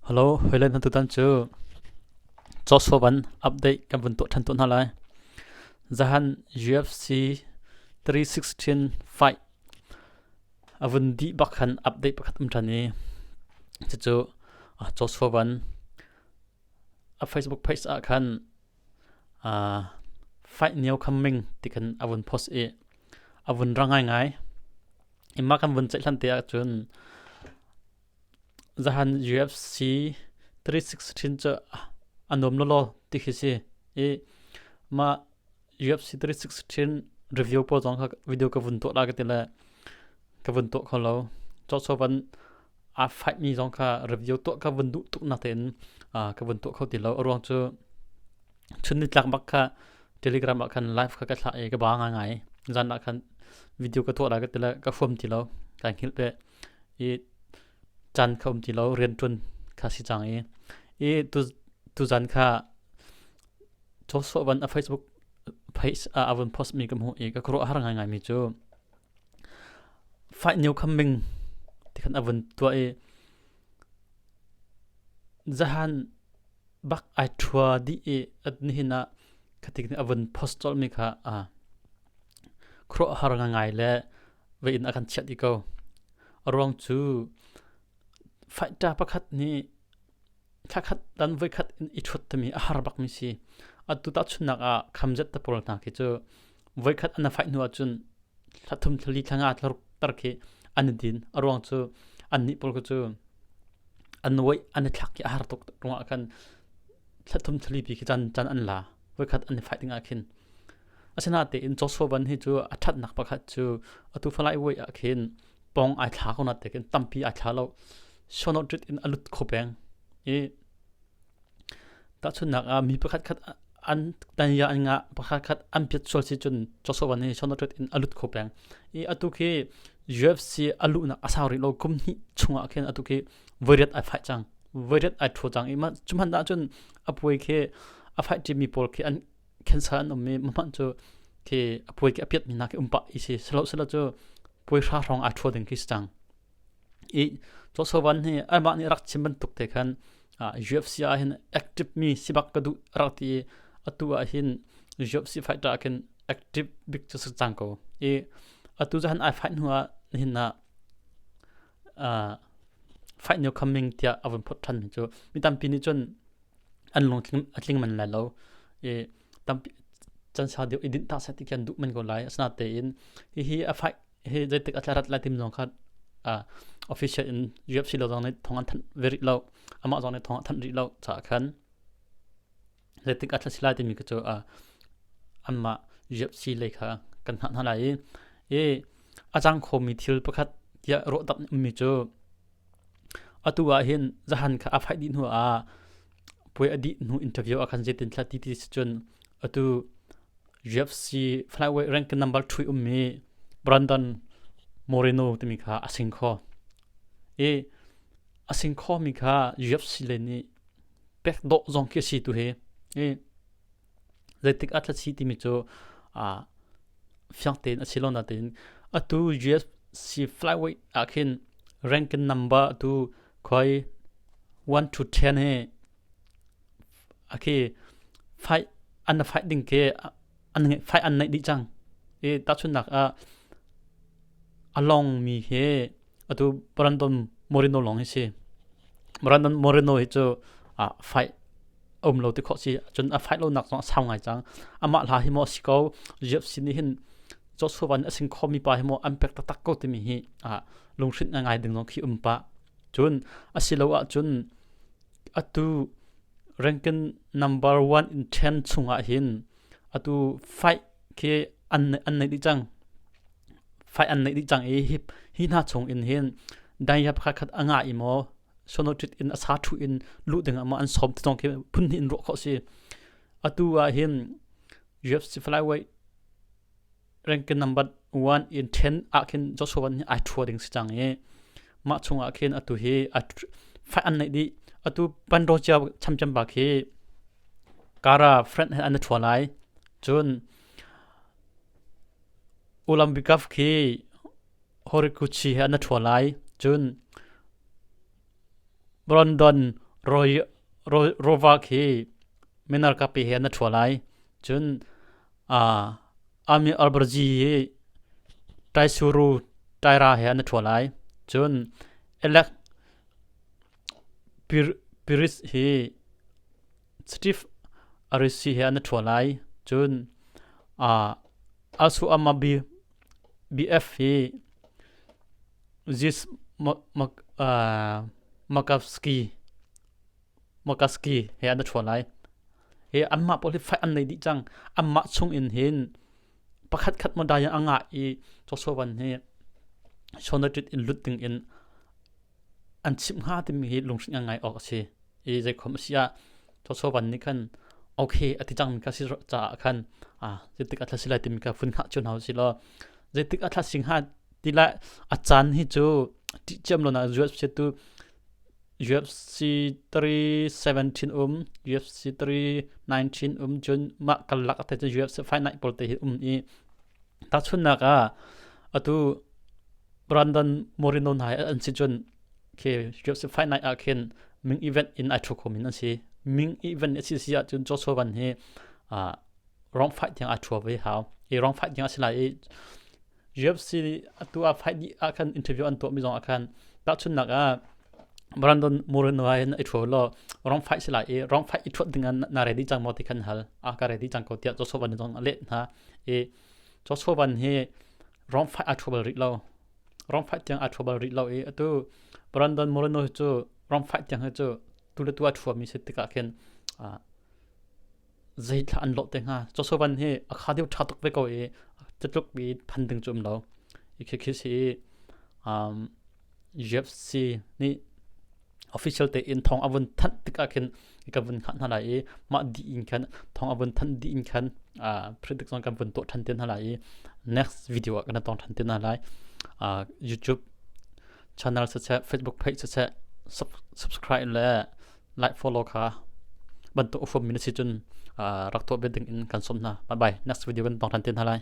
Hello, hawile na tutan cu Joshua Van update kan vun tuah ṭhan tuah hna lai. Zahan UFC 316 fight a vun dih bak khan update pakhat um ṭhan i cucu Joshua Van a Facebook page ah khan fight new coming ti khan a vun post i a vun rang ngaingai. Imma kan vun ceih hlan te ahcun Zahan UFC 316 cu a nuam lawlaw ti khi si i mah UFC 316 review pawl zong kha video ka vun tuah la ka ti le ka vun tuah kho lo. Cawcaw van aa fight mi zong kha review tuah ka vun duh tuk nak tein ka vun tuah kho ti lo. A ruang cu chun nitlak bak kha Telegram ah khan live kha ka thlah i ka ba ngaingai. Zan ah khan video ka tuah la ka ti le ka huam ti lo. Kai hngilh pe. I caan kha um ti lo rianṭuan kha si cang i i tu tuzan kha Joshua van a Facebook page ah a vun post mi ka hmuh i ka khuaruah har ngaingai mi cu fight new coming ti khan a vun tuah i zahan bak ai ṭhua dih i nihin ah khatik nih a vun post colh mi kha a khuaruahhar ngai le ve in a kan chiah dih ko. A ruang cu fighter pakhat nih thla khat dan voikhat in i ṭhut timi a har bakmi si. Atu tahchunhnak ah khamzet te pawl hna khi cu voikhat an fight hnu ahcun thla thum thla li thla nga thla ruk tar khi an i din. A ruang cu annih pawl cu an weight an i thlak khi a har tuk ruangah khan thla thum thla li pi khi caan caan an la. Voikhat an i fight ding ah khin. Asinain Joshua Van hi cu a ṭhatnak pakhat cu atu falai voi ah khin pong ai thla ko na te khin tampi ai thla lo. Shonotrit in a lut kho peng. I tahchunhnak ah mi pakhat khat an tanya an ngah pakhat khat an piat sual si cun Joshua Van hi shonotrit in a lut kho peng. I atu khi UFC a luhnak a sau rih lo kum hnih chungah khin atu khi voiriat ai fai cang. Voiriat ai ṭhu cang i mah cu hmanh ah cun a puai khi a fight ṭimi pawl khi an cancer an um i hmanh cu khi a puai khi a piat mi hna khi um pah i si silo silo cu puai hra hrawng ai ṭhua ding khi si cang i Joshua hi amah nih rak chim bantuk te khan UFC ah hin active mi sibak ka duh rak ti i atu ah hin UFC fighter ah khin active bik cu si cang ko i atu zahan ai fight hnu ah nihin ah fight new coming tiah a vun phot ṭhan mi cu mi tampi nih cun an lungtling a tling man lai lo i tampi can sau deuh i dinh ta seh ti khi an duh men ko lai asinatein hihi a fight hi zeitik a tlarat lai tim zong kha official in UFC lo zong nih thong an thanh ve rih lo amah zong nih thong a thanh rih lo caah khan zeitik a thla si lai timi kha cu anmah UFC lei kha kan hngah hna lai i i a cang khomi thil pakhat tiah ruahdap ummi cu Atu ah hin zahan kha a faih dih hnu ah puai a dih hnu interview ah khan zeitin thla ti ti si cun atu UFC flyweight rank number 3 ummi Brandon Moreno timi kha a sing kho. I a sing kho mi kha UFC le nih pek dawh zong khi a si tu hi. I zeitik a thla si timi cu fiang tein a si lo nain atu UFC flyweight ah khin ranking number atu khoi 1 to 10 hi akhi fight an fight ding ke an fight an neih dih cang i tahchunnak ah a long mi hi atu Brandon Moreno long hi si Brandon Moreno hi cu fight um lo ti khawh si cun a fight lo nak zong a sau ngai cang amah hla hi maw si ko UFC nih hin Joshua Van a sing kho mi pa hi maw an pek taktak ko timi hi lunghrinh ngai ding zong khi um pah cun asilo ah cun atu ranking number 1 in 10 chungah hin atu fight khi an an nei dih cang fight an nei dih cang i hi hi hna chung in hin dai pakhat khat a nga i maw sonotrit in a sa thu in luh ding ah maw an sawm ti zong khi phun hnih in ruah khawh si atu ah hin UFC flyweight ranking number 1 in 10 ah khin Joshua Van hi ai thua ding si cang i mah chung ah khin atu hi fight an neih dih atu Panrocia chamcam bak hi Kara friend he an thua lai cun Ulambikov khi Horiguchi he an thua lai. Cun Brandon Roy Rovak hi Minar kapi he na ṭhua lai. Cun Ami Alberji hi Taisuru Taira he na ṭhua lai. Cun Elek Piris hi Steve Arisi he na ṭhua lai. Cun Asu Ama BF hi Zis Makavsky Makaski he an ṭhuan lai. Hi anmah pawl hi fight an nei dih cang. Anmah chung in hin pakhat khat mo dai a ngah i Joshua Van hi Shonatrit in lut ding in an chimh hnga timi hi lunghrinh ngai awk a si. I zeikhom a si ah Joshua Van nih khan okay a ti cangmi kha si caah khan zeitik a thla si lai timi kha fun hngah cio hna usih law zeitik a thla si hnga ti lai a caan hi cu ṭih ciam lo na UFC tu UFC 317 um UFC 319 um cun mah karlak te cun UFC Fight Night pawl te hi um i tahchunhnak ah atu Brandon Moreno hna hi an si cun khi UFC Fight Night ah khin ming event in ai thu kho min an si ming event a si si ahcun Joshua Van hi wrong fight tiang ai thua ve hau i wrong fight tiang a si lai i UFC atu ah fight dih ah khan interview an tuahmi zong ah khan tahchunhnak ah Brandon Moreno ah hin i ṭhuo law wrong fight si lai i wrong fight i ṭhuat ding ah na ready cang maw ti khan hal a ka ready cang ko tiah Joshua Van zong a leh hna i Joshua Van hi wrong fight a ṭhua bal rih lo wrong fight tiang a ṭhua bal rih lo i atu Brandon Moreno cu wrong fight tiang hi cu tu le tu a ṭhuami si tikah khin Zeithla an lawh te hnga? Joshua hi a kha deuh ṭha tuk ve ko i catluk mi phan ding cu um lo. I khi khi si i UFC nih official tein thawng a vun thanh tikah khin ka vun hngah hna lai i mah dih in khan thawng a vun thanh dih in khan predict zong kan vun tuah ṭhan te hna lai i next video ah kan tong ṭhan te hna lai. YouTube channel siseh Facebook page siseh subscribe le like follow kha bantuk a huammi na si cun rak tuah ve ding in kan sawm hna. Bye bye. Next video kan tong than te hna lai.